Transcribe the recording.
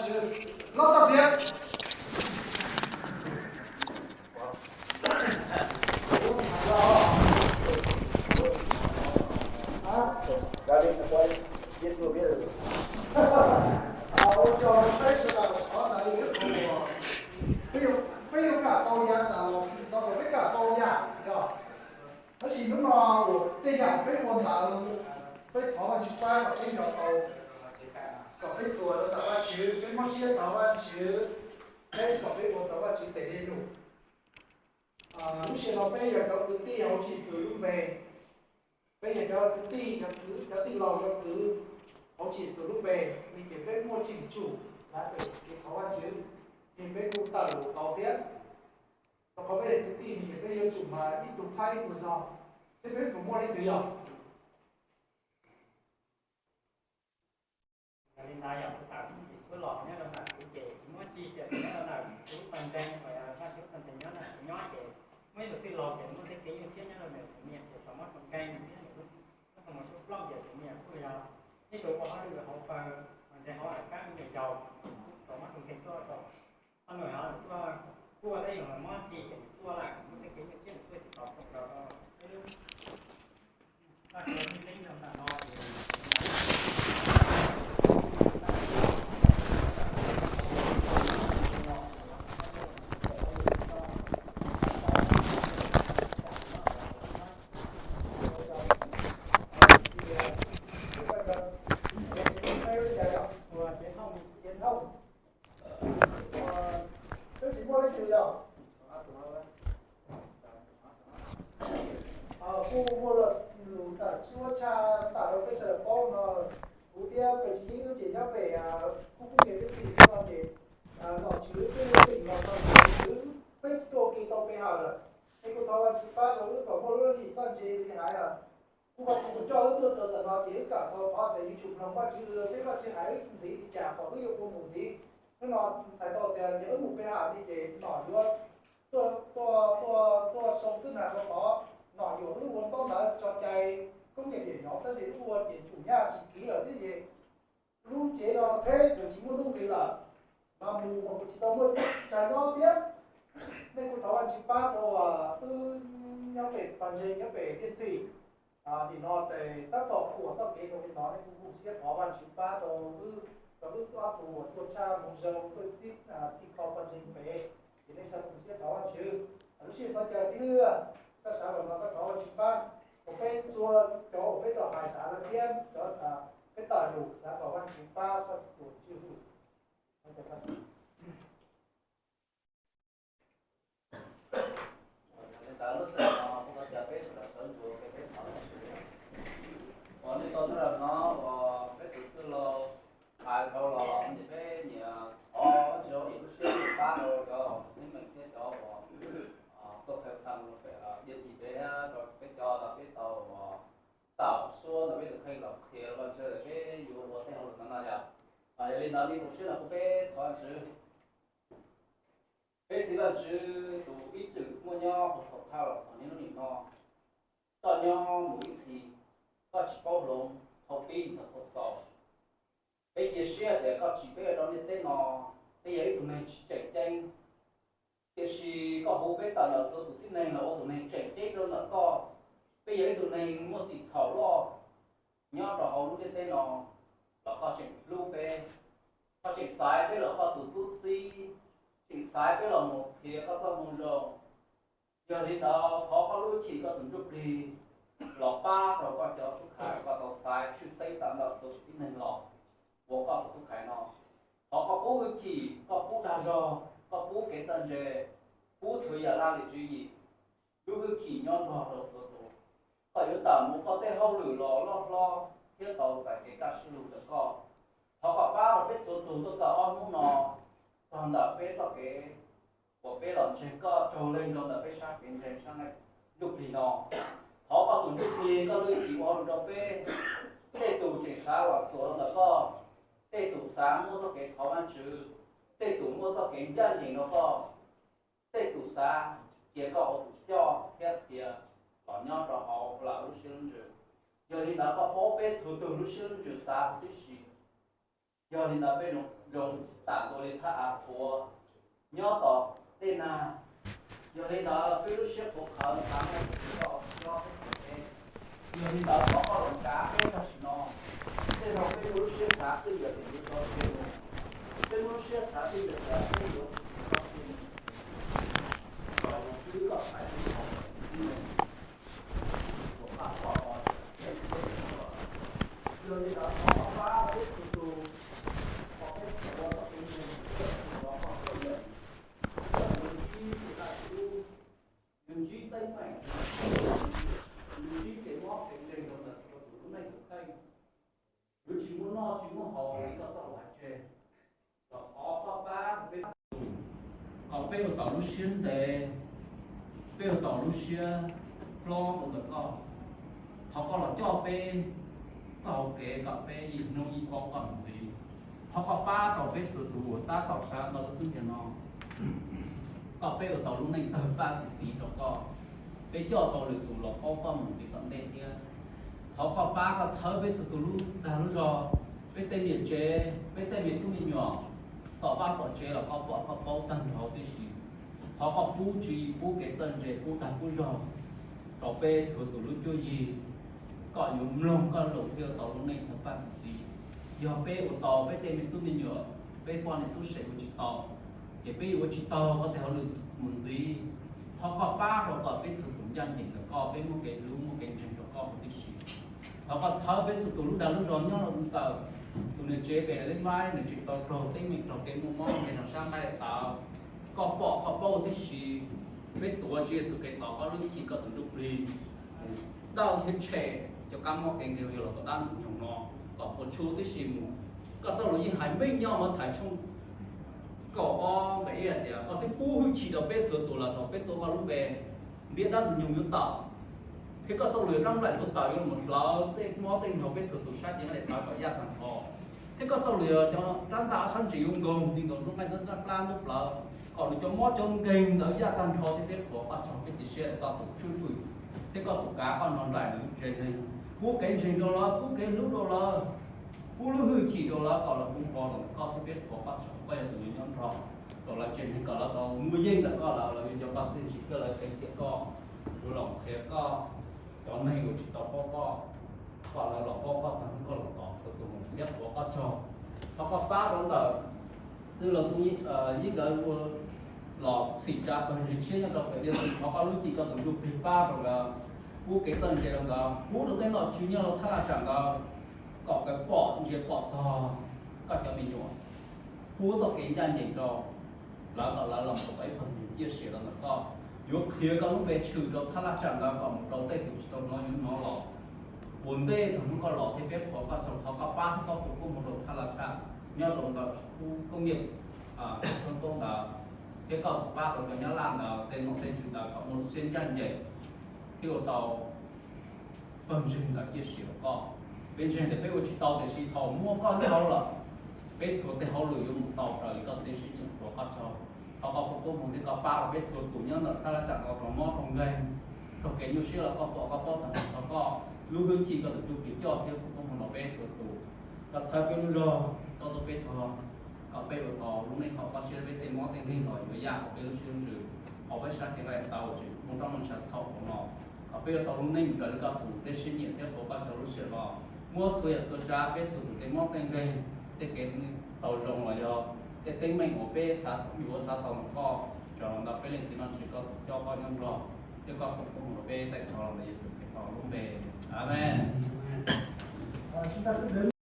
Loj tag tiag. Ua rau peb sawv daws qhov ntawd yog ib qho uas peb yuav, peb yuav kam tau ya tas los no, peb kam tau ya, yog. Tab sis hnub no uas tej yam peb ua ntawd, peb thov Vajtswv pab kom peb nco tau, kom peb tuav rau ntawm Vajtswv, peb muab siab thov Vajtswv, peb kom peb ua tau Vajtswv tes dej num. Lub sij hawm no peb yog cov kwv tij hauv Tswv Yexus lub npe, peb yog cov kwv tij, cov kwv, cov tij laug cov kwv hauv Tswv Yexus lub npe, vim ces peb muaj cheem tsum lav pem kev thov Vajtswv, ces peb kuj tawm lus tau thiab. Rau qhov peb yog kwv tij ces peb yuav tsum mas ib tug thab ib tug zog, seb peb puas muaj leej twg yog. Yog li ntawd yog kuv tawm ib tug suab los nyob rau ntawm kuv ces tsis muaj tsi, tiam sis nyob rau ntawm kuv lub pawg ntseeg uas yog Vajtswv lub pawg ntseeg nyob ntawm kuv nyob ces muaj ib tug tij laug ces muaj tej kev nyuaj siab nyob rau ntawm kuv niam ces tau muab rau nkees nws thiab nws lub, muab tau mus tub plooj ces kuv niam kuj yog ib tug ua hauj lwm hauv pawg ntseeg hauv Am Kab me nyuam yaus, tau muab rau nkees tuaj rau hauj lwm, ho nws tuaj kuaj thiab yus muab tsi ces nws tuaj lawm, muaj tej kev nyuaj siab nws tuaj tsis tau koom nrog rau peb lub Peb tsis muaj leej twg yog kuj muaj lus tawm suab tshaj tawm rau peb sawv daws paub no. Kuv thiab peb tsis yeej wb ces nyob pem khub phooj ywg peb tsis no ces nom tswv peb yeej teem los tau ces wb peb tsis tuaj ua ke tau pe hawm lawm. Es kuv thov Vajtswv pab rau wb kom muaj lub hlim txoj ntse li hais, kuv Vajtswv tus coj wb tuaj rau ntawm no ces wb kam tau qhov tias yuav tsum mloog Vajtswv lus seb Vajtswv hais wb ntxiv li cas kom wb yuav ua mus ntxiv. Hnub no hais tau tias yog wb mus pe hawm li ces nom yuav tuaj, tuaj, tuaj sau twb nag rau tod, nom yuam wb ua ntaub ntawv tso cai koob nyiam diam nyob, tab sis wb ua ces tsum nyaj tsis kiv lawm thiab ces lub tsev no theb nws tsis muaj nuj nqis lawm, mas mus mas kuv tsis tau muaj tsav nyob thiab. Nej kuj thov Vajtswv pab rau wb nyob pem pawg ntseeg nyob pem Tiaj Tim. Nim no ces tab tom khuam txoj kev zoo li no, nej kuj hu siab thov Vajtswv pab rau wb, rau wb ob tug uas tuaj tshaj moo zoo tuaj txhij kho pawg ntseeg pem, ces nej txhob hu siab thov Vajtswv. Lub sij hawm no cas tib hwj koj sawv los no koj thov Vajtswv pab, kom peb txhua cov uas peb tau hais tas lawm thiab cov peb tawm lus xav kom Vajtswv pab koj tus tswj hwm. Yog li ntawd lub sij hawm no kuv thov caw peb sawv daws sawv ntxuav peb thov Vajtswv. Uas nej tau sawv daws hnov uas peb tus tij laug hais dhau los ces peb nyiam thov Vajtswv lub siab pab rau cov teeb meem thiab cov uas tuaj qhia xam Tiaj Tim peb, rau peb cov uas peb tau uas tawm suab ntawm peb tus kheej los qhia rau Vajtswv peb yuav ua tej hauj lwm no no yom. Yog li ntawd nej ua siab no kuv peb thov Vajtswv. Peb txiv Vajtswv tus ib txwm muaj nyob puag thaum thawj los txog niaj hnub nim no, koj nyob mus ib txhis, koj tsis paub hloov thaum pib txog thaum xaus. Peb cia siab tias koj tsim peb rau ntiaj teb no, peb yog ib tug neeg tsis tseem ceeb. Tiam sis koj hu peb tawm ntawm txhua tus tib neeg los ua tus neeg tseem ceeb rau ntawm koj. Peb yog ib tug neeg muaj txim txhaum loj nyob rau hauv lub ntiaj teb no, los koj tseem hlub peb. Koj tseem xaiv peb los koj tus tub txib, tseem xaiv peb los mus qhia koj txoj moo zoo. Yog li ntawd thov koj lub hwj chim koj tus ntsuj plig los pab rau koj cov tub khais, koj tau xaiv tshwj xeeb tawm ntawm txhua tus tib neeg los ua koj tus tub khais no. Thov koj pub hwj chim, koj pub dag zog, koj pub kev txawj ntse, pub txhua yam laj lim tswv yim, lub hwj chim nyob nrog rau txhua tus. Koj yuav tawm mus koj tej hauj lwm los loj hlob thiab tau txais kev kaj siab lug ntawm koj. Thov koj pab rau peb txhua tus tuaj tawm ob hnub no, txog ntawm peb txoj kev uas peb los ntseeg koj tsaug leeg rau ntawm peb sab kev ntseeg sab ntsuj plig no. Thov koj tus ntsuj plig koj lub hwj chim ua hauj lwm rau peb. Tej tus tseem xav los txuas rau ntawm koj, tej tus xav muaj txoj kev thov Vajtswv, tej tus muaj txoj kev ncaj ncees rau koj, tej tus xav cia koj ua tus coj thiab qhia los nyob rau hauv lawv lub siab lub ntsws. Yog li ntawd koj paub peb txhua tus lub siab lub ntsws xav huv tib si. Yog li ntawd peb zoo tam nkaus li thaj av qhuav nyob tom tej nag. Yog li ntawd peb lub siab qhuav qhawv tas noj tus koj coj peb qhov teb. Yog li ntawd thov koj los kav peb tam sim no. Tej zaug peb muaj lub siab xav twj ywm tias yuav tso tseg mus, peb muaj lub siab xav twj ywm tias peb yuav tso tseg mus, los yog twb koj hais li no, yog ntsib kev laj kub, yog ntsib teeb meem, yog ntsib kev mob kev nkeeg rau ntawm tus lub neej tus kheej, yuav tsis muaj noj tsis muaj haus li koj txoj lus hais tseg, los thov koj pab rau peb, kom peb ua tau lub siab ntev, peb ua tau lub siab hlob rau ntawm koj. Thov koj los coj peb txoj hauv kev kom peb yeej hnub yeej paub koj mus ntxiv. Thov koj pab rau peb txhua tus uas tab tom sawv ntawm lub xub ntiag no, kom peb ua tau lub neej tawg paj txi txiv rau koj, peb coj tau lwm tus los paub koj mus ntxiv tom ntej thiab. Thov koj pab koj txhawb peb txhua tus lub dag lub zog, peb tej niam tsev, peb tej me tub me nyuam, tom vaj tom tsev los koj pom koj paub tag nrho tib si. Thov koj pub tswv yim pub kev txawj ntse pub dag pub zog rau peb txhua tus lub cuab yig, kom yuav mloog koj lus thiaj tau lub neej tawg paj txi txiv. Yog peb ua tau peb tej me tub me nyuam, peb poj niam tub se ua tsis tau, ces peb yuav ua tsis tau koj tej hauj lwm mus ntxiv. Thov koj pab rau kom peb txhua tus ncaj ncees rau koj, peb muaj kev hlub muaj kev ntseeg rau koj huv tib si. Thov koj txhawb peb txhua tus lub dag lub zog nyob rau ntawm tus niam tsev pem Lej Maib, nws tseem tau raug teeb meem raug kev muaj mob nkeeg rau sab nqaij tawv. Koj pom koj paub tib si. Peb tuav Tswv Yexus Khetos koj lub hwj chim koj tus ntsuj plig dawb thiab tshem cov kab mob kev nkeeg uas yog los tom dab ntxwg nyoog no kom puas tsuaj tib si mus. Koj txoj lus yeej hais meej nyob Mathais tshooj kaum ob nqe ib hais tias koj twb pub hwj chim rau peb txhua tus los thaum peb tuav koj lub npe, ntiab dab ntxwg nyoog yuav tawm, thiab koj txoj lus yuav rab nplaim tuaj tawm yuav los hlawv tej mob tej nkeeg hauv peb txhua tus sab cev nqaij daim tawv kom yaj tag nrho, thiab koj txoj lus yuav cov rab ntaj ob sab ntsis yuav nkaug ti nkaus nruab nqaij nruab plab nruab plawv, kom nws cov mob cov nkeeg ntawd yaj tag nrho thiab peb qhuas koj tsaug peb cia siab tias koj tus tswj hwm thiab koj tus kav koj nrog nraim nws lub tsev neeg, pub kev ntseeg rau lawv, pub kev hlub rau lawv, pub lub hwj chim rau lawv kom lawv kuj npo los ntawm koj thiab peb qhuas koj tsaug koj yog tus yuav nyob nrog rau lawv tsev neeg kom lawv tau muaj yeej ntawm koj, lawv yuav cov paj txi ntsis thiab lawv tseem tiam koj, yuav los qhia koj cov neeg uas tsis tau paub koj, kom lawv los paub koj txog hnub koj los tos txhua tus mus thiab qhuas koj tsaug. Thov koj pab rau ntawm txwj laug Txooj Yij nkawd ua los txhim tsa pawg ntseeg tshiab nyob rau pem Liaj Txwv, thov koj lub hwj chim koj tus ntsuj plig pab rau nkawd, pub kev txawj ntse rau nkawd, pub rau tej nom tswv nyob rau thaj laj tsam ntawd kom nkawd pom ntsia pom txog koj cov me nyuam, pub txoj kev ncaj ncees rau lawv kom lawv los mus tau ib pawg ntseeg ciaj sia rau ntawm koj, yuav qhia koj lub npe tshwm rau thaj laj tsam ntawd kom mus rau tej tus tsis tau hnov yuav hnov los ua ntej txog hnub koj los thiab peb qhuas koj tsaug. Thov koj pab thiab koj foom koob hmoov rau thaj laj tsam nyob rau ntawm khub koob yam xoob koob ntawd, thiab koj pab rau cov nyab laj ntawd tej nom tej tswv ntawd kom muaj lub siab ncaj ncees thiab ua tau pawg ntseeg ntawd ciaj sia rau koj. Peb ntseeg tias peb ua tsis tau, tiam sis thaum muaj koj nyob hauv lawm, peb txhua tej hauj lwm yuav mus tau raws li koj tej siab nyiam, qhuas koj tsaug. Thov koj foom koob hmoov thiab koj pab rau peb txhua tus nyob ntawm thaj laj tsam no raug mob raug nkeeg, raug kev nyuaj siab los koj pom koj paub tag nrho, thov koj lub hwj chim koj tus ntsuj plig coj thiab foom koob hmoov rau peb txhua tus. Koj txhawb peb lub zog, koj tuaj peb tog, kom peb ua tau lub neej haum koj siab, peb tej mob tej nkeeg los yuav yaj kom peb lub siab lub ntsws hauv peb sab cev nqaij tawv uas tseem muaj roj muaj ntsha txhaum hauv no, kom peb ua tau lub neej raws li koj tus tej siab nyiam thiab qhuas koj tsaug lub sij hawm no. Muab txhua yam txhua tsav peb txhua tus tej mob tej nkeeg, tej kev tau zoo los yog tej teeb meem uas peb yuav xav tau ntawm koj, tso los ntawm peb leej txiv no, tsis koj coj koj nyob nrog thiab koj foom koob hmoov rau peb, thov los ntawm Yexus Khetos lub npe, amees.